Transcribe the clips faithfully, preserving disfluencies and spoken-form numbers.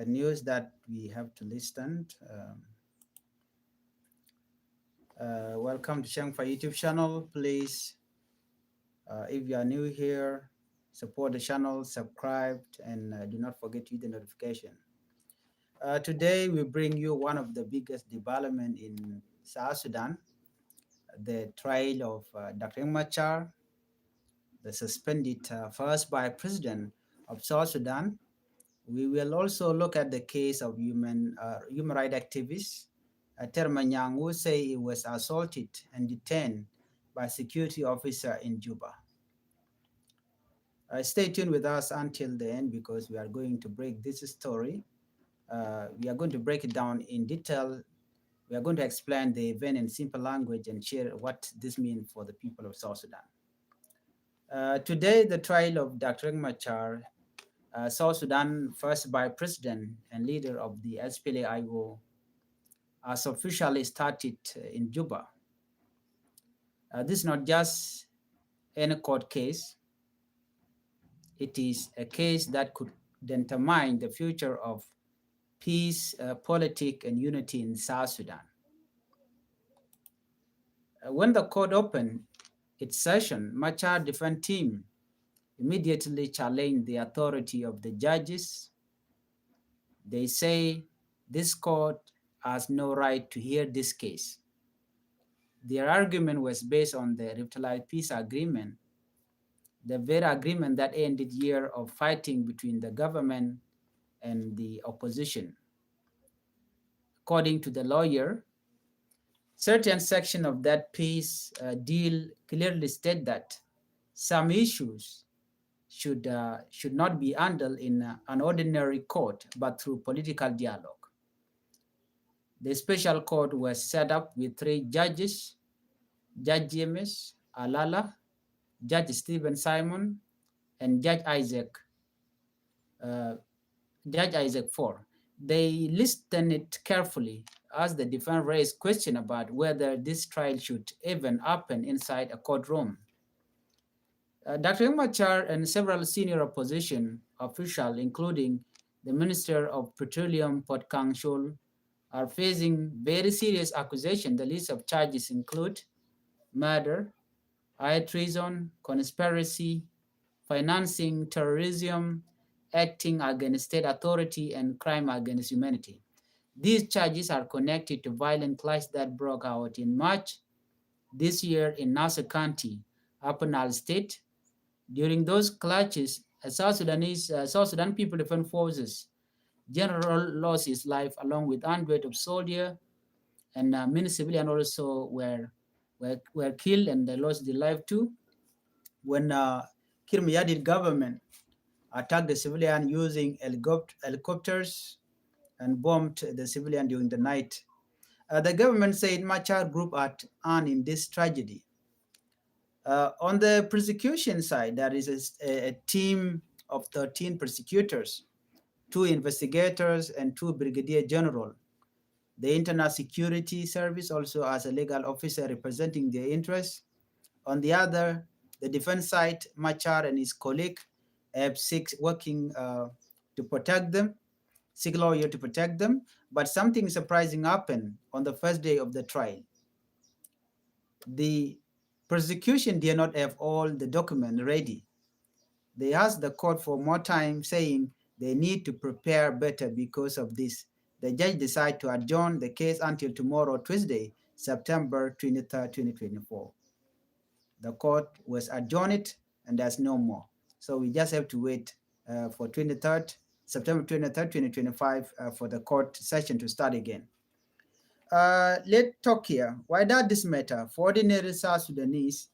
the news that we have to listen. Um, uh, welcome to Shengfa YouTube channel. Please, uh, if you are new here, support the channel, subscribe, and uh, do not forget to hit the notification. Uh, today we bring you one of the biggest development in South Sudan, the trial of uh, Doctor Riek Machar, the suspended uh, first vice president of South Sudan. We will also look at the case of human, uh, human rights activist, uh, Ter Manyang, who say he was assaulted and detained by security officer in Juba. Uh, stay tuned with us until the end, because we are going to break this story. Uh, we are going to break it down in detail. We are going to explain the event in simple language and share what this means for the people of South Sudan. Uh, today, the trial of Doctor Riek Machar, uh, South Sudan first vice president and leader of the S P L A I O, has officially started uh, in Juba. Uh, this is not just any court case. It is a case that could determine the future of peace, uh, politic, and unity in South Sudan. Uh, when the court opened its session, Machar defense team immediately challenged the authority of the judges. They say this court has no right to hear this case. Their argument was based on the revitalized peace agreement, the very agreement that ended year of fighting between the government and the opposition. According to the lawyer, certain section of that peace uh, deal clearly state that some issues should uh, should not be handled in uh, an ordinary court, but through political dialogue. The special court was set up with three judges: Judge James Alala, Judge Stephen Simon, and Judge Isaac, uh, Judge Isaac Four. They listened it carefully as the defense raised question about whether this trial should even happen inside a courtroom. Uh, Doctor Riek Machar and several senior opposition officials, including the Minister of Petroleum, Puot Kang Chol, are facing very serious accusations. The list of charges include murder, high treason, conspiracy, financing terrorism, acting against state authority, and crime against humanity. These charges are connected to violent clash that broke out in March this year in Nasir County, Upper Nile State. During those clashes, uh, South Sudanese, uh, South Sudan People Defense Forces general lost his life along with hundreds of soldiers, and uh, many civilians also were, were were killed and they lost their life too. When uh, Kiir Mayardit government attacked the civilian using helicopters and bombed the civilian during the night. Uh, the government said Machar group had hand in this tragedy. Uh, on the prosecution side, there is a, a team of thirteen prosecutors, two investigators, and two brigadier general. The Internal Security Service also has a legal officer representing their interests. On the other, the defense side, Machar and his colleague have six working uh, to protect them, six lawyers to protect them. But something surprising happened on the first day of the trial. The prosecution did not have all the documents ready. They asked the court for more time, saying they need to prepare better because of this. The judge decided to adjourn the case until tomorrow, Tuesday, September twenty-third, twenty twenty-four. The court was adjourned and there's no more. So we just have to wait uh, for twenty-third, September twenty-third, twenty twenty-five, uh, for the court session to start again. Uh, let's talk here. Why does this matter? For ordinary South Sudanese,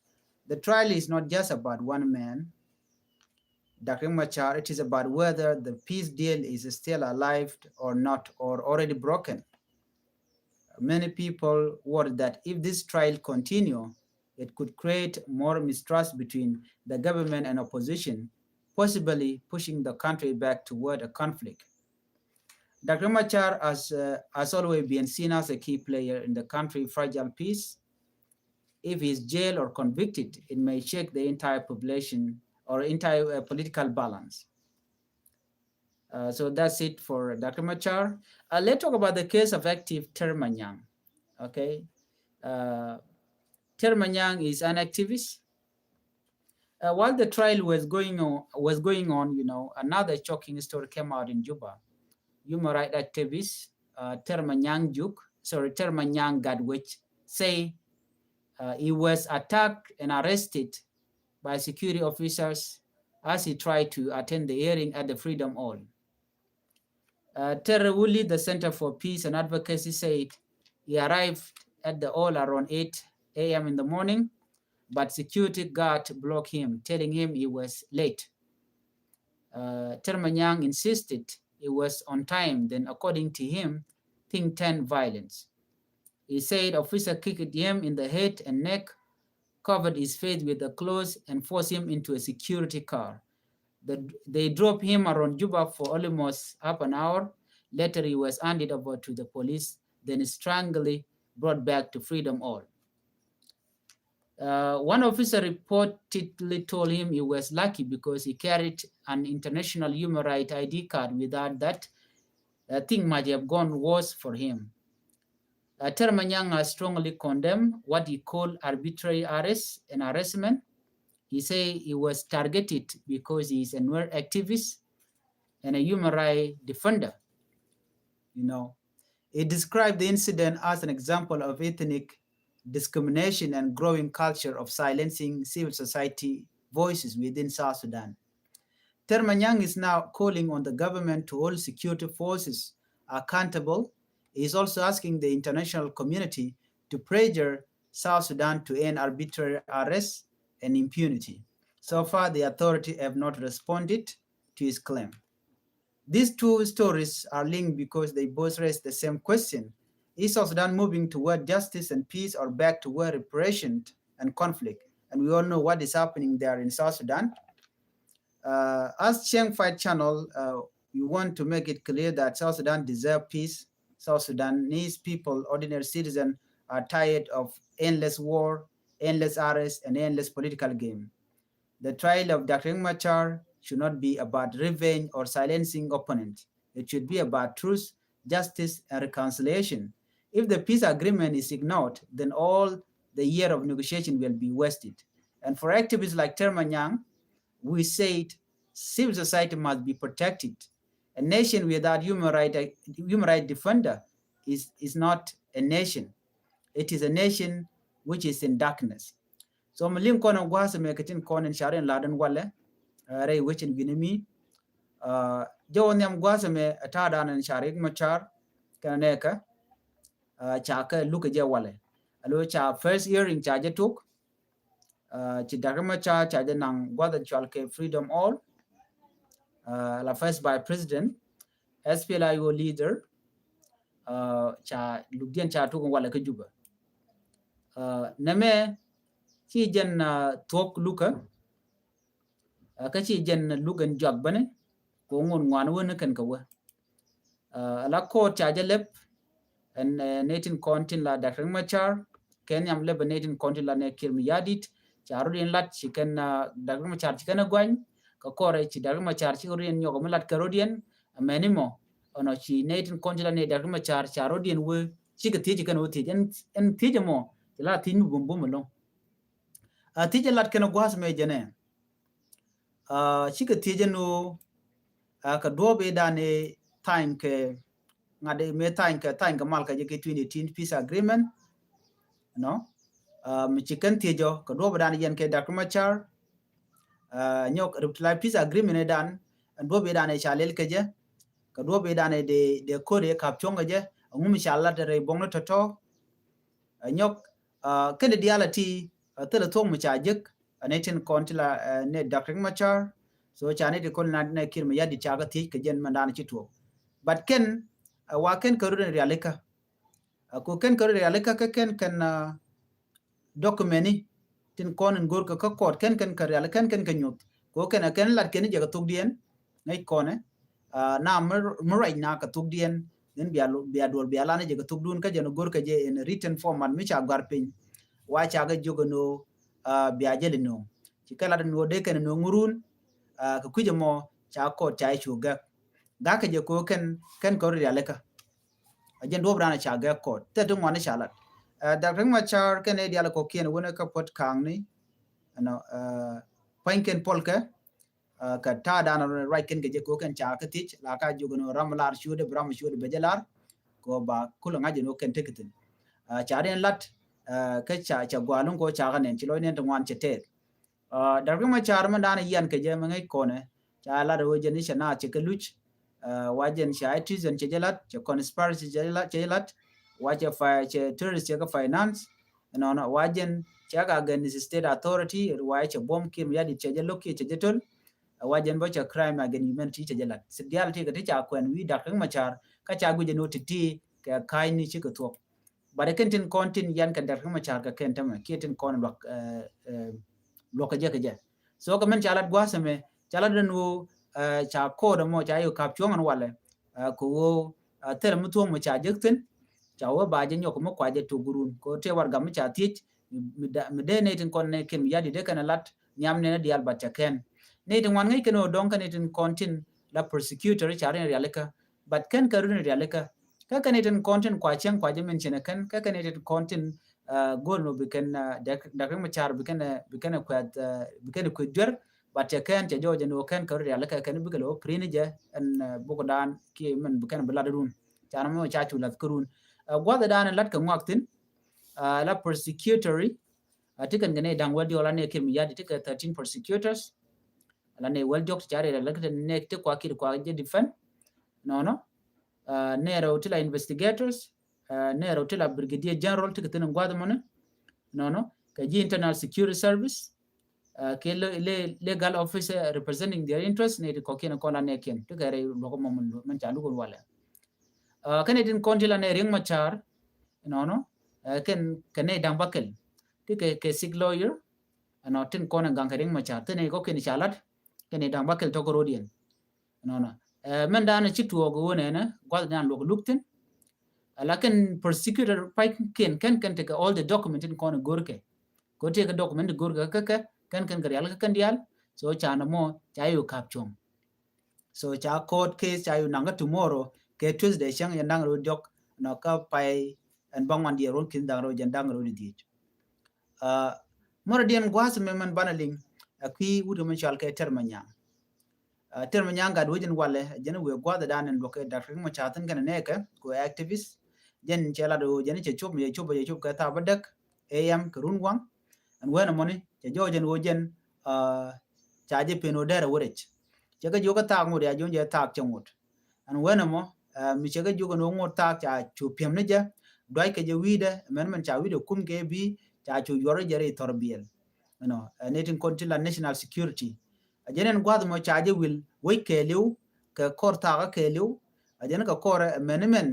the trial is not just about one man, Doctor Machar. It is about whether the peace deal is still alive or not, or already broken. Many people worry that if this trial continue, it could create more mistrust between the government and opposition, possibly pushing the country back toward a conflict. Doctor Machar has, uh, has always been seen as a key player in the country fragile peace. If he's jailed or convicted, it may shake the entire population or entire uh, political balance. Uh, so that's it for Doctor Machar. Uh, let's talk about the case of active Termanyang. Okay. Uh, Termanyang is an activist. Uh, while the trial was going on, was going on, you know, another shocking story came out in Juba. Human rights activist uh, Termanyang Juk, sorry, Termanyang Gatwech, say uh, he was attacked and arrested by security officers as he tried to attend the hearing at the Freedom Hall. Uh, Terry, who lead the Center for Peace and Advocacy, said he arrived at the hall around eight a m in the morning, but security guard blocked him, telling him he was late. Uh, Termanyang insisted he was on time, then, according to him, thing turned violence. He said officer kicked him in the head and neck, covered his face with the clothes, and forced him into a security car. The, they drove him around Juba for almost half an hour. Later, he was handed over to the police, then strangely brought back to Freedom Hall. Uh, one officer reportedly told him he was lucky because he carried an international human rights I D card. Without that, uh, thing might have gone worse for him. Uh, Termanyang has strongly condemned what he called arbitrary arrest and harassment. He say he was targeted because he is a Nuer activist and a human rights defender. You know, he described the incident as an example of ethnic discrimination and growing culture of silencing civil society voices within South Sudan. Termanyang is now calling on the government to hold security forces accountable. He is also asking the international community to pressure South Sudan to end arbitrary arrests and impunity. So far, the authority have not responded to his claim. These two stories are linked because they both raise the same question. Is South Sudan moving toward justice and peace or back toward repression and conflict? And we all know what is happening there in South Sudan. Uh, as Chiang Fight Channel, uh, we want to make it clear that South Sudan deserve peace. South Sudanese people, ordinary citizens, are tired of endless war, endless arrest, and endless political game. The trial of Doctor Riek Machar should not be about revenge or silencing opponent. It should be about truth, justice, and reconciliation. If the peace agreement is ignored, then all the year of negotiation will be wasted. And for activists like Termanyang, we said civil society must be protected. A nation without human right, human right defender is, is not a nation. It is a nation which is in darkness. So mi liŋ kɔn in gua̱a̱th ɛmɛ kɛ tin kɔn in ca̱r in la̱t in walɛ, uh, rɛy wecin wi̱ni mi. Uh, jɛ wä nhiam gua̱a̱th ɛmɛ ɛ ta̱a̱ dan in ca̱r Riek Machar kɛn nɛɛkä, uh, ca kɛ luk kɛ jɛ walɛ. Alo ca first hearing ca jɛ tok. Uh, ci Doctor Machar ca jɛ naŋ gua̱th in cual kɛ Freedom Hall. Uh, la first by president, S P L A I O leader, uh, ca lukdiɛn ca tuk in walɛ kä Juba. Uh, nɛmɛ ci jɛn, uh, thuɔ̱k lukä, uh, kä ci jɛn luk in juak bäni, kɛ ŋun ŋuan wä ni kɛn kɛ wä. Uh, la court ca jɛ lɛp ɛn, uh, nɛy tin kɔn tin la Doctor Machar, kɛn nhiam lɛp ɛn nɛy tin kɔn tin la nɛ Kiir Mayardit, ca rot in lat ci kɛn, uh, Doctor Machar ci kɛn ɛ guany, kɛ kɔrɛ ci Doctor Machar ci rot in nyɔk mi lat kɛ rot in, amäni mɔ, ɛnɔ ci nɛy tin kɔn tin la nɛ Doctor Machar ca rot in wee, cikɛ thiec ci kɛn wee thiec, ɛn, ɛn thiec ɛmɔ, ci la thiec mi bum bum ɛlɔ̱ŋ. A thiec ɛ lat kɛn ɛ gua̱a̱th mɛ jɛnɛ. Uh, cikɛ thiec ɛn ɣöö, uh, kɛ duɔ̱ɔ̱p i̱ dan i̱ tha̱a̱ny kɛ ŋa̱t i̱ mëë tha̱a̱ny kɛ, tha̱a̱ny kɛ mal kɛ jɛ kɛ twenty eighteen peace agreement. Nɔ, uh, mi ci kɛn thiec ɔ kɛ duɔ̱ɔ̱p i̱ dan i̱ yɛn kɛ Doctor Machar, uh, nyɔk reply peace agreement i̱ dan, ɛn duɔ̱ɔ̱p i̱ dan i̱ ca lɛl kɛ jɛ, kɛ duɔ̱ɔ̱p i̱ dan i̱ dee, dee ko̱r i̱ ka̱p cuɔ̱ŋ kɛ jɛ, ɛŋu mi ca lat rɛy buɔ̱ŋni tɔ̱tɔ̱. Ɛ nyɔk, uh, kɛn i̱ diaal ɛ ti, uh, thilɛ thuɔ̱k mi ca jek, uh, nɛy tin kɔn ti la, uh, nɛ Doctor Machar. So ca nɛy tin kɔn la nɛ Kiir Mayardit ca kɛ thiec kɛ jɛn mɛn dan ci tuɔɔk. But kɛn, uh, wa kɛn kɛ rut in rialikä. Uh, ko kɛn kɛ rut in rialikä kä kɛn kɛn, uh, document ni tin kɔn in go̱r kɛ kä court kɛn kɛn kɛ rialikä kɛn kɛn kɛ nyuth. Ko kɛn, uh, kɛn lat kɛn jɛ kɛ thokdiɛn. Ŋäc kɔnɛ, uh, na mi, mi ruac na kɛ thokdiɛn, then bia lu-, bia duɔl bia lan jɛ kɛ thokdun kä jɛn go̱r kɛ jɛ in written format mi ca guar piny. Wa ca kɛ jiök ɛn ɣöö, uh, bia jɛ li no̱o̱ŋ. Ci kɛ lat ɛn ɣöö dee kɛn no̱o̱ŋ run, uh, kɛ kui̱c ɛmɔ ca court ca i̱ cu gäk. Gak kɛ jɛ ko kɛn kɛn kɛ rialikä. A jɛn duɔp dan a ca gɛ kɔɔt. Tɛ ti ŋuan ca lat. Dak Riek Machar kɛn i̱ dial kɔ kiɛn wunɛ kä puɔt kaŋni. Ɛnɔ, pua̱ny kɛn puɔl kɛ kɛ ta̱a̱ dan ruac kɛn kɛ jɛ ko kɛn ca kä thiec la ka jugɛ ni ram lar ciötdɛ bi ram ciötdɛ bɛ jɛ lar. Ko ba kulɛ ŋa̱c jɛ ni wä kɛn tekithin. Ca ri ɛn lat kɛ ca ca gualuŋ ko ca kä nɛn ci lɔc nɛn ti ŋuan cɛ tɛɛth. Dak Riek Machar mɛn da̱a̱n yian kɛ jɛ mɛ ŋäc kɔnɛ ca lat ɛ wee jɛ ni cɛ naath cɛ kɛ luc. Wa jɛn cɛ treason cɛ jɛ lat, cɛ conspiracy cɛ jɛ lat, cɛ jɛ lat. Wa cɛ fi cɛ terrorist cɛ kɛ finance. Nɔnɔ wa jɛn cɛ kɛ against state authority, wa cɛ buɔ̱m Kiir Mayardit cɛ jɛ lo̱k kiɛ cɛ jɛ töl. Wa jɛn bä cɛ crime against humanity cɛ jɛ lat. Si dial ti kɛ ti ca kuɛn wi̱i̱ Dak Riek Machar kä ca guic jɛ ni wä ti ti kɛ ka̱cni ci kɛ thuɔ̱k. But kɛn tin kɔn tin yan kɛ Dak Riek Machar kɛ kɛn tämɛ kiɛ tin kɔn luak luak kɛ jɛ kɛ jɛ. So kɛ mɛn ca lat gua̱a̱th ɛmɛ ca lat den ɣöö ca ko̱o̱t ɛmɔ ca yɛ kap cuɔ̱ŋ ɛn walɛ kɛ ɣöö thilɛ mi thuɔ̱ŋ mi ca jek thi̱n. Ca wee ba jɛ nyɔk mi kua jɛ tok gurun kɛ ɣöö tëë warɛgak mi ca thiec mi dee nɛy tin kɔn nɛ Kiir Mayardit dee kɛn ɛ lat nhiam nɛn ɛ diaal, but ca kɛn nɛy tin ŋuan ŋäc kɛn ɣöö dɔ̱ŋ kɛn nɛy tin kɔn tin la prosecutor ca rin rialikä. But kɛn kɛ rin rialikä kä kɛn nɛy tin kɔn tin kua cäŋ kua jɛ min cin ɛ kɛn kä kɛn nɛy tin kɔn tin go̱o̱l mɔ bi kɛn Dak Riek Machar bi kɛn bi kɛn kuɛth bi kɛn kuɛth juer. But cɛ kɛn cɛ jɔɔc ɛn ɣöö kɛn kɛ rin rialikä kɛn bikɛ lɛ wä print jɛ ɛn bukdan kiɛ min bi kɛn bi lat run. Ca nɔmɔ ca cu lath kärun. Gua̱thdan lat kɛ ŋuak thi̱n la prosecutory. Ti kɛn kɛ nɛy da̱ŋ wäl diɔl la nɛy Kiir Mayardit ti kɛ thirteen prosecutors. La nɛy wäl diɔk ti ca riɛl la kɛ nɛy ti kua Kiir kua jɛ defend. Nɔnɔ nɛy rɛw ti la investigators. Nɛy rɛw ti la brigadier general ti kɛ thi̱n gua̱th mɔni. Nɔnɔ kɛ ji̱ internal security service. Kɛ legal officer representing their interest nɛy ti kɔkiɛn kɔn la nɛy kiɛn ti kɛ rɛy luɔk mɔ mɛn ca lukun walɛ. Kɛn nɛy tin kɔn ti la nɛy Riek Machar. Nɔnɔ kɛn kɛ nɛy da̱ŋ bäkɛl ti kɛ kɛ sick lawyer. Ɛnɔ tin kɔn in gaŋ kɛ Riek Machar tin in kɔkiɛn ca lat kɛn in da̱ŋ bäkɛl tɔk road yɛn. Nɔnɔ mɛn dan ci tuɔɔk ɣöö nɛnɛ gua̱th dan luɔk luk thi̱n. Lakin prosecutor pa̱c kiɛn kɛn kɛn tekɛ all the document tin kɔn in go̱rkɛ. Kɛ tekɛ document in go̱rkɛ kä kɛ kɛn kɛn kɛ rial kä kɛn diaal. So ca nɔmɔ ca yɛ kap cuɔ̱ŋ. So ca court case ca yɛ naŋ kä tomorrow kɛ Tuesday cäŋ yɛn da̱ŋ rɛw diɔk nɔ kä pay ɛn bäŋuan diɛɛr wun ki̱n da̱ŋ rɛw jɛn da̱ŋ rɛw di dhiec. Märä diɛn gua̱a̱th mɛ mɛn banɛ liŋ a kui̱ wut kɛ mɛn cɔal kɛ Tɛr Manyaŋ. Tɛr Manyaŋ gat wecin walɛ jɛn wëë gua̱a̱th dan ɛn luɔk kɛ Dak Riek Machar thi̱n kɛn nɛɛkɛ kɛ activist. Jɛn cɛ lat ɣöö jɛn cɛ cop mi cɛ cop cɛ cop kɛ thaap bädäk A M kɛ run waŋ. Ɛn weenɛ mɔni cɛ jɔɔc ɛn ɣöö jɛn ca jɛ pen ɣöö dɛrɛ wä rɛc. Cɛ kɛ jiök kä thaak ŋot ya jiön jɛ thaak cɛ ŋot. Ɛn weenɛ mɔ mi cɛ kɛ jiök ɛn ɣöö ŋot thaak ca cu piɛm ni jɛ duac kɛ jɛ wi̱i̱dɛ mɛn mɛn ca wi̱i̱dɛ kum kɛ bi ca cu yuɔr jɛ rɛy thɔr biɛl. Ɛnɔ ɛ nɛy tin kɔn ti la national security. A jɛn ɛn gua̱th mɔ ca jɛ wil wec kɛɛliw kɛ kɔr thaak kɛɛliw. A jɛn kɛ kɔr ɛ mɛn mɛn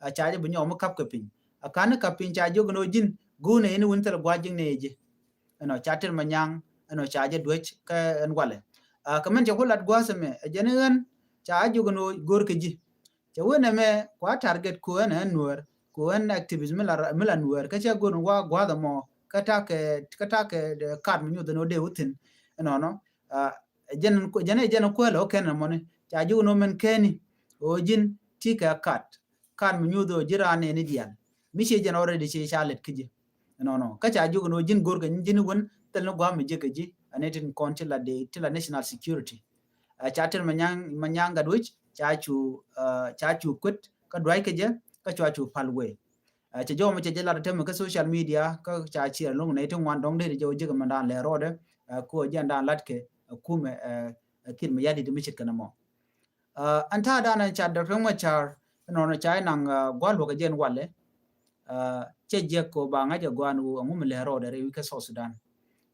a ca jɛ bi nyɔk mi kap kɛ piny. A kan ni kap piny ca jiök ɛn ɣöö ji̱n go̱o̱nɛ in win thil gua̱a̱c ji̱n nɛ jɛ. Ɛnɔ ca Tɛr Manyaŋ ɛnɔ ca jɛ duec kä ɛn walɛ. Kɛ mɛn cɛ ku lat gua̱a̱th ɛmɛ ɛ jɛn ɣän ca jiök ɛn ɣöö go̱o̱r kɛ ji̱. Cɛ wen ɛmɛ kua target ku ɛn ɛn nuäär ku ɛn activist mi la mi la nuäär kä cɛ go̱o̱r ɛn wa gua̱a̱th ɛmɔ kä takɛ kä takɛ kat mi nyuth ɛn ɣöö dee wä thi̱n. Ɛnɔnɔ jɛn jɛn jɛn kuäl ɛ wä kɛn ɛmɔni ca jiök ɛn ɣöö mɛn kɛni ɣöö ji̱n ti kɛ kat. Kan mi nyuuth ɣöö ji̱ raan nɛɛni diaal mi ciɛ jɛn already ci ca lɛt kä ji̱. Nɔnɔ kä ca jiök ni ɣöö ji̱n go̱rkɛ ji̱n wän thil ni gua̱a̱m mi jiäk kɛ ji̱ ani tin kɔn ti la dee ti la national security. Ca Tɛr Manyaŋ Manyaŋ gat wec ca cu ca cu kuet kä duac kɛ jɛ kä cua cu pal wee. Cɛ jɔw mi cɛ jɛ lat tɛmɛ kä social media kä ca ciɛr loŋ nɛy ti ŋuan dɔŋ dee ti jɛ wä jiäk mɛn daan lɛ rɔɔdɛ. Ku jɛn daan lat kɛ kumɛ Kiir Mayardit mi ce̱tkɛ nɔmɔ. Ɛn ta̱a̱ danɛ ca Dak Riek Machar nɔnɔ ca inaŋ gua̱l luɔk ɛ jɛn walɛ. Cɛ jiɛk kɛ ba ŋa̱c ɛ gua̱n wu ɛŋu mi lɛ rɔɔdɛ rɛy wi̱c kä South Sudan.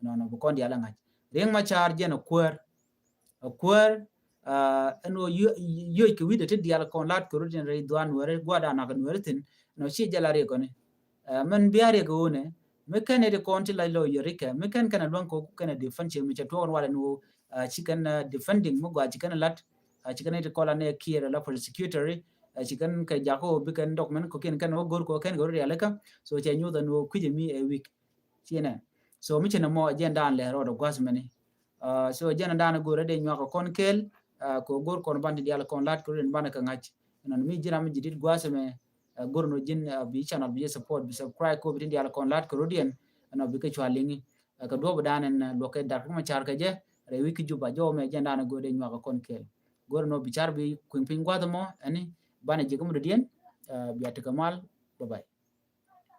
Nɔnɔ bi kɔn diaal ɛ ŋa̱c Riek Machar jɛn ɛ kuäär. Ɛ kuäär ɛn ɣöö yioc kɛ wi̱cdɛ ti diaal kɔn la̱t kɛ rut in rɛy dhuaar nuɛɛri gua̱a̱r da̱a̱n nakä nuɛɛri thi̱n. Nɔ ci jɛ la riɛk ɔni mɛn bia riɛk ɣöö nɛ mi kɛn iti kɔn ti lac lɔ yɛ rikɛ mi kɛn kɛn ɛ luäŋ kɛ kɛn ɛ defensive mi cɛ tuɔɔk ɛn walɛ ni ɣöö ci kɛn defending mi gɔaa ci kɛn lat. Ci kɛn iti kɔla ni kiɛɛr la prosecutory ci kɛn kɛ jakä ɣöö bi kɛn document kɔkiɛn kɛn wä go̱r kɛ kɛn kɛ wä rialikä. So cɛ nyuth ɛn ɣöö kui̱c ɛmi ɛ weak. Ci nɛ so mi ci nɛ mɔ jɛn daan lɛ rɔɔdɛ gua̱th mɛni. So jɛn daan go̱r ɛ dee nyuak ɛ kɔn kɛɛl. Kɛ go̱r kɔn ban ti diaal kɔn la̱t kɛ rɔ̱diɛn banɛ kɛ ŋa̱c. Ɛnɔ mi ji̱n ram mi ji̱ dit gua̱a̱th ɛmɛ, go̱r nɔ ji̱n bi channel bi jɛ support, bi subscribe kɔ bi ti diaal kɔn la̱t kɛ rɔ̱diɛn. Ɛnɔ bi kɛ cua liŋi kɛ duɔ̱p dan ɛn luɔk kɛ dar kɛ mɛ car kɛ jɛ rɛy wi̱c ki Juba jɔw mɛ jɛn dan ɛ go̱r dee nyuak kɛ kɔn kɛɛl. Go̱r nɔ bi car bi kui̱n piny gua̱a̱th ɛmɔ ɛni banɛ ji̱ kɛ mɛ dɔ̱diɛn. Bia ti kɛ mal. Bye bye.